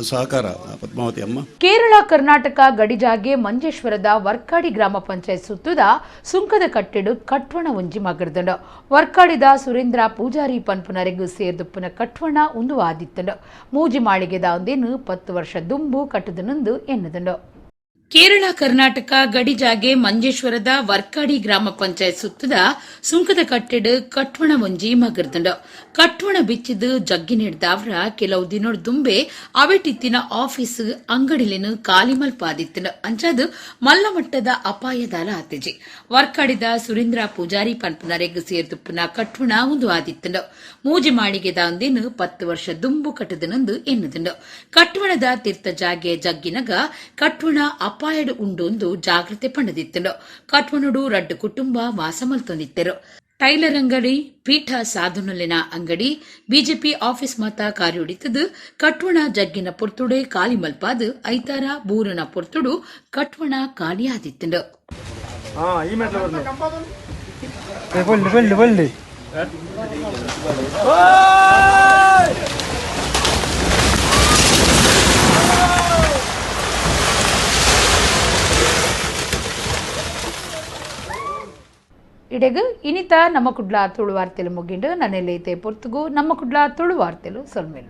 ಸಹಕಾರ ಪದ್ಮಾವತಿ ಅಮ್ಮ. ಕೇರಳ ಕರ್ನಾಟಕ ಗಡಿಜಾಗೆ ಮಂಜೇಶ್ವರದ ವರ್ಕಾಡಿ ಗ್ರಾಮ ಪಂಚಾಯತ್ ಸುತ್ತದ ಸುಂಕದ ಕಟ್ಟೆಡು ಕಟ್ವಣ ಒಂಜಿ ಮಗರ್ದಂಡು. ವರ್ಕಾಡಿದ ಸುರೇಂದ್ರ ಪೂಜಾರಿ ಪನ್ಪುನರೆಗು ಸೇರ್ದುಪ್ಪುನ ಕಟ್ವಣ ಒಂದು ಆದಿತ್ತಂಡು. ಮೂಜಿ ಮಾಳಿಗೆದ ಒಂದೇನು 10 ವರ್ಷ ದುಂಬು ಕಟ್ಟದನಂದು ಎನ್ನದಂಡು. ಕೇರಳ ಕರ್ನಾಟಕ ಗಡಿಜಾಗೆ ಮಂಜೇಶ್ವರದ ವರ್ಕಾಡಿ ಗ್ರಾಮ ಪಂಚಾಯತ್ ಸುತ್ತದ ಸುಂಕದ ಕಟ್ಟೆಡು ಕಟ್ವಣ ಒಂಜಿ ಮಗರ್ದಂಡು. ಕಟ್ವಣ ಬಿಚ್ಚಿದು ಜಗ್ಗಿ ನೀಡ್ದಾವ್ರ ಕೆಲವು ದಿನೋಡ್ ದುಂಬೆ ಅವೆಟಿತ್ತಿನ ಆಫೀಸ್ ಅಂಗಡಿಲೇನು ಖಾಲಿ ಮಲ್ಪಾದಿತ್ತನು. ಅಂಚಾದು ಮಲ್ಲಮಟ್ಟದ ಅಪಾಯದಾಲ ಆತಿಜಿ. ವರ್ಕಾಡಿದ ಸುರೇಂದ್ರ ಪೂಜಾರಿ ಪನ್ಪುನರೆಗ್ ಸೇರ್ದುಪ್ಪುನ ಕಟ್ವಣ ಒಂದು ಆದಿತ್ತನು. ಮೂಜಿ ಮಾಳಿಗೆದ ಒಂದೇನು 10 ವರ್ಷ ದುಂಬು ಕಟ್ಟದನಂದು ಎನ್ನದಂಡು. ಕಟ್ವಣದ ತೀರ್ಥ ಜಾಗೆ ಜಗ್ಗಿನಗ ಕಟ್ವಣ ಅಪಾಯಡು ಉಂಡೊಂದು ಜಾಗೃತೆ ಪಣದಿತ್ತನು. ಕಟ್ವಣುಡು ರಡ್ಡು ಕುಟುಂಬ ವಾಸ ಮಲ್ತೊಂದಿತ್ತರು. ಟೈಲರ್ ಅಂಗಡಿ, ಪೀಠ ಸಾಧುನಲ್ಲಿನ ಅಂಗಡಿ, ಬಿಜೆಪಿ ಆಫೀಸ್ ಮಾತ ಕಾರ್ಯೊಡಿತದು ಕಟ್ವಣ ಜಗ್ಗಿನ ಪೊರ್ತುಡೆ ಕಾಲಿ ಮಲ್ಪಾದು ಐತಾರ ಬೂರನ ಪೊರ್ತುಡು ಕಟ್ವಣ ಖಾಲಿಯಾದಿತ್ತಂಡು. ಇಡೆಗ್ ಇನಿತ ನಮ್ಮ ಕುಡ್ಲ ತುಳು ವಾರ್ತೆಲು ಮುಗಿಂಡು. ನನ್ನೆಲ್ಲೈತೆ ಪೊರ್ತುಗು ನಮ್ಮ ಕುಡ್ಲ ತುಳು ವಾರ್ತೆಲು ಸೊಲ್ಮೆಲು.